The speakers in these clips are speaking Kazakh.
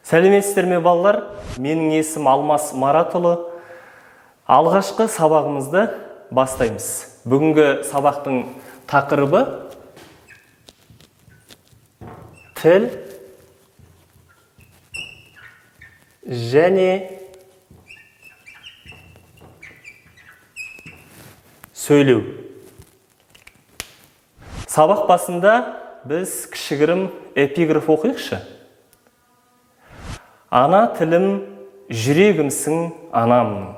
Сәлеметсіздер ме, балалар? Менің есімім Алмас Маратұлы. Алғашқы сабағымызды бастаймыз. Бүгінгі сабақтың тақырыбы тіл және сөйлеу. Сабақ басында біз кішігірім эпиграф оқиықшы. Ана тілім жүрегімсің анамның.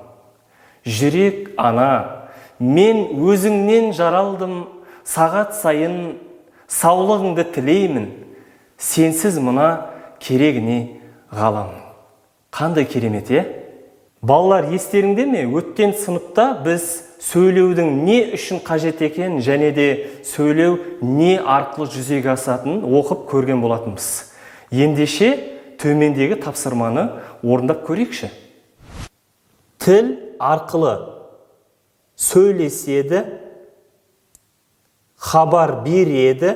Жүрек ана, мен өзіңнен жаралдым, сағат сайын саулығыңды тілеймін, сенсіз мына керегіне ғаламның. Қандай керемет, е? Балалар, естеріңде ме, өткен сыныпта біз сөйлеудің не үшін қажет екенін және де сөйлеу не арқылы жүзеге асатынын оқып көрген болатынбыз. Ендеше төмендегі тапсырманы орындап көрейікші. Тіл арқылы сөйлеседі, хабар береді,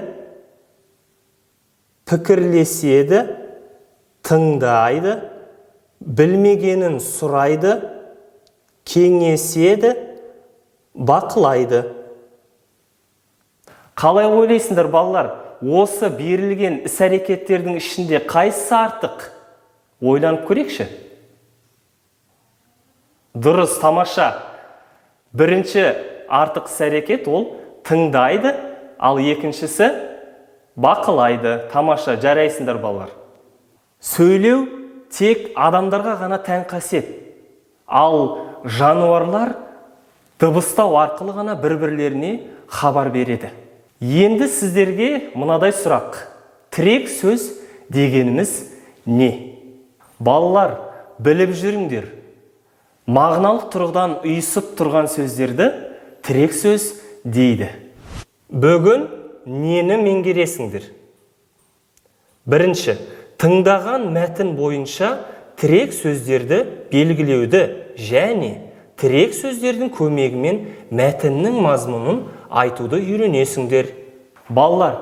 пікірлеседі, тыңдайды, білмегенін сұрайды, кеңеседі, бақылайды. Қалай ойлайсыңдар, балалар? Осы берілген іс-әрекеттердің ішінде қайсысы артық? Ойланып көрейікші. Дұрыс, тамаша. Бірінші артық іс-әрекет ол тыңдайды, ал екіншісі бақылайды. Тамаша, жарайсыңдар, балалар. Сөйлеу тек адамдарға ғана тән қасиет. Ал жануарлар дыбыстау арқылы ғана бір-бірлеріне хабар береді. Енді сіздерге мынадай сұрақ. Тірек сөз дегеніміз не? Балалар, біліп жүріңдер. Мағыналық тұрғыдан ұйысып тұрған сөздерді тірек сөз дейді. Бүгін нені меңгересіңдер? Бірінші, тыңдаған мәтін бойынша тірек сөздерді белгілеуді және тірек сөздердің көмегімен мәтіннің мазмұнын айтуды үйренесіңдер. Балалар,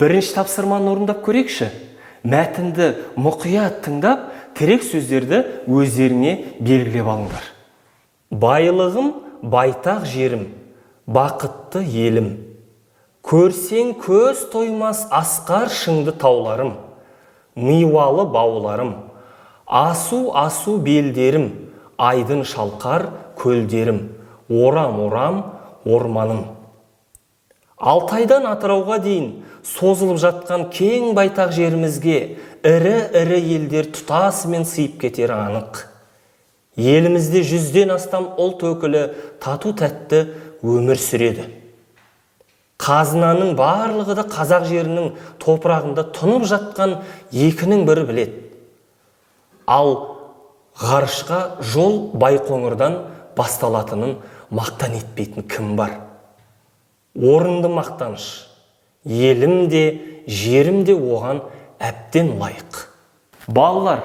бірінші тапсырманы орындап көрейікші. Мәтінді мұқият тыңдап, тірек сөздерді өздеріңе белгілеп алыңдар. Байлығым байтақ жерім, бақытты елім. Көрсең көз тоймас асқар шыңды тауларым, миуалы бауларым, асу-асу белдерім, айдын шалқар көлдерім, орам-орам орманым. Алтайдан Атырауға дейін созылып жатқан кең байтақ жерімізге ірі-ірі елдер тұтасымен сыйып кетері анық. Елімізде 100-ден астам ұлт өкілі тату-тәтті өмір сүреді. Қазынаның барлығы да қазақ жерінің топырағында тұнып жатқан екінің бірі біледі. Ал ғарышқа жол Байқоңырдан басталатынын мақтан етпейтін кім бар? Орынды мақтаныш. Елім де, жерім де оған әбден лайық. Балалар,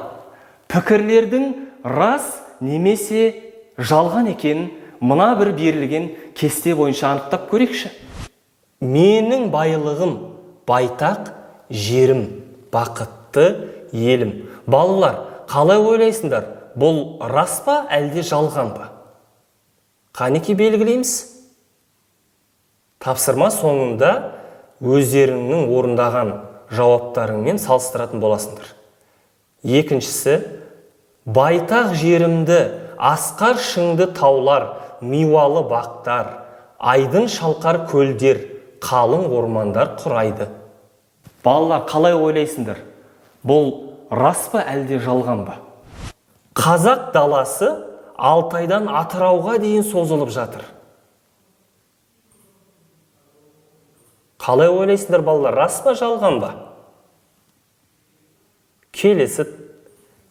пікірлердің рас немесе жалған екенін мына бір берілген кесте бойынша анықтап көрейікші. Менің байлығым байтақ жерім, бақытты елім. Балалар, қалай ойлайсыңдар? Бұл рас па, әлде жалған ба? Қанеки белгілейміз? Тапсырма соңында өздеріңнің орындаған жауаптарыңмен салыстыратын боласыңдар. Екіншісі, байтақ жерімді, асқар шыңды таулар, миуалы бақтар, айдын шалқар көлдер, қалың ормандар құрайды. Балалар, қалай ойлайсыңдар? Бұл рас па, әлде жалған ба? Қазақ даласы Алтайдан Атырауға дейін созылып жатыр. Қалай ойлайсыңдар, балалар, рас па, жалған ба? Келесі,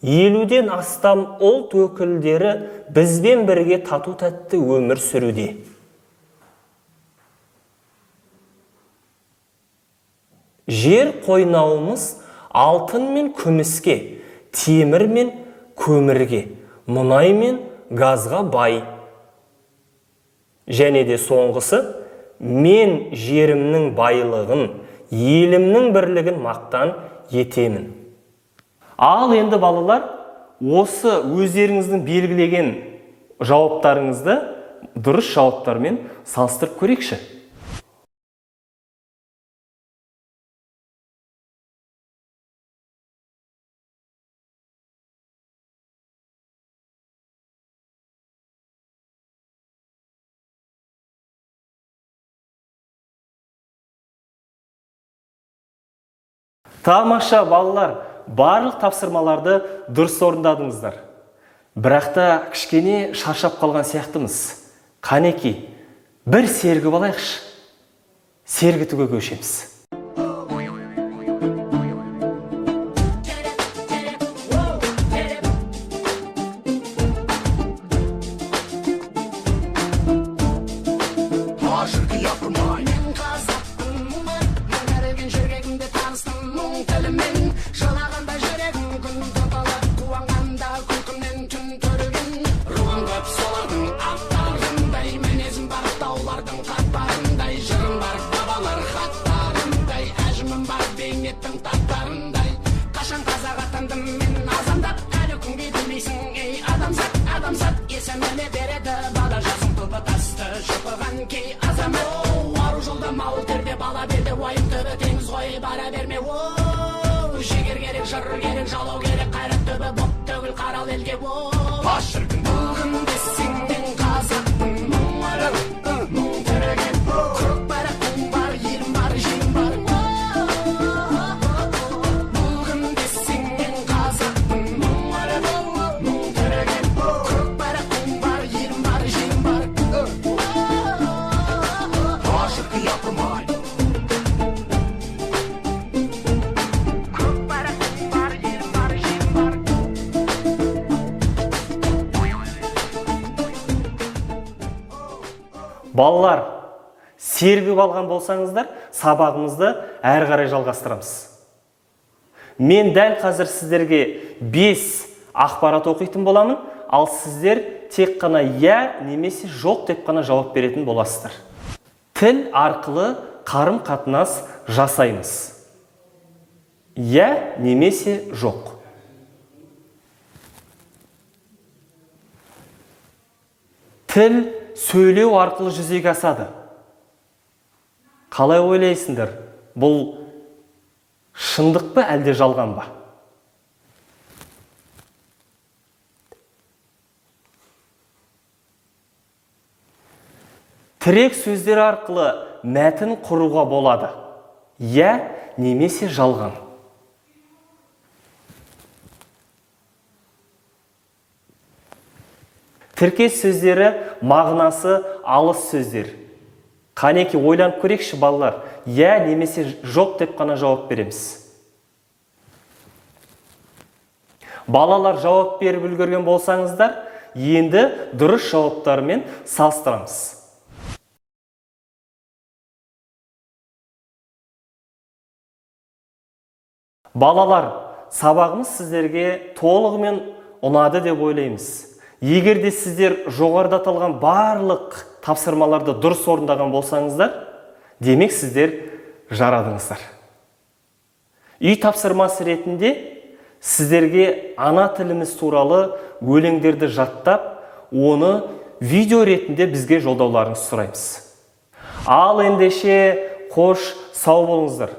50-ден астам ұлт өкілдері бізбен бірге тату-тәтті өмір сүруде. Жер қойнауымыз алтын мен күміске, темір мен көмірге, мұнай мен газға бай. Және де соңғысы, мен жерімнің байлығын, елімнің бірлігін мақтан етемін. Ал енді, балалар, осы өздеріңіздің белгілеген жауаптарыңызды дұрыс жауаптармен салыстырып көрейікші. Тамаша, балалар, барлық тапсырмаларды дұрыс орындадыңыздар. Бірақ та кішкене шаршап қалған сияқтымыз. Қанеки, бір сергіп алайықшы. Сергітуге көшеміз. Мен қазақпын, мың әрілген жөргегімде таныстым мұң тілімен. Жылағанда жүрегім күн тұтылып, қуанғанда күлкімнен түн төрілген. Руым көп солардың аттарындай, мінезім бар таулардың қатпарындай, жырым бар бабалар хаттарындай, әжімім бар бейнеттің таттарындай. Қашан қазақ атандым мен азандап, әлі күнге білмейсің, ей, адамзат, адамзат. Есіміме береді бала жасың түбі тасты шұқыған кей азамат. Оу, ару жолда мал терде, бала берде, уайым түбі теңіз ғой, бара берме. Оу, жігер керек, жыр керек, жалау керек, қайрат түбі боп төгіл қарал елге. Оу, бұл кім десең, мен қазақпын, мың өлең, мың төреген, көк байрақ, туым бар, елім бар, жерім бар. Бұл кім десең, мен қазақпын, мың өлең, мың төреген, көк байрақ, туым бар, елім бар, жерім бар. Көк байрақ, туым бар, елім бар, жерім бар. Балалар, сергіп алған болсаңыздар, сабағымызды әрі қарай жалғастырамыз. Мен дәл қазір сіздерге 5 ақпарат оқитын боламын, ал сіздер тек қана иә немесе жоқ деп қана жауап беретін боласыздар. Тіл арқылы қарым-қатынас жасаймыз. Иә немесе жоқ. Тіл сөйлеу арқылы жүзеге асады. Қалай ойлайсыңдар? Бұл шындық па, әлде жалған ба? Тірек сөздер арқылы мәтін құруға болады. Иә немесе жалған. Тіркес сөздері мағынасы алыс сөздер. Қанеки, ойланып көрейікші, балалар. Иә немесе жоқ деп қана жауап береміз. Балалар, жауап беріп үлгерген болсаңыздар, енді дұрыс жауаптармен салыстырамыз. Балалар, сабағымыз сіздерге толығымен ұнады деп ойлаймыз. Егер де сіздер жоғарыда аталған барлық тапсырмаларды дұрыс орындаған болсаңыздар, демек сіздер жарадыңыздар. Үй тапсырмасы ретінде сіздерге ана тіліміз туралы өлеңдерді жаттап, оны видео ретінде бізге жолдауларыңызды сұраймыз. Ал ендеше қош, сау болыңыздар.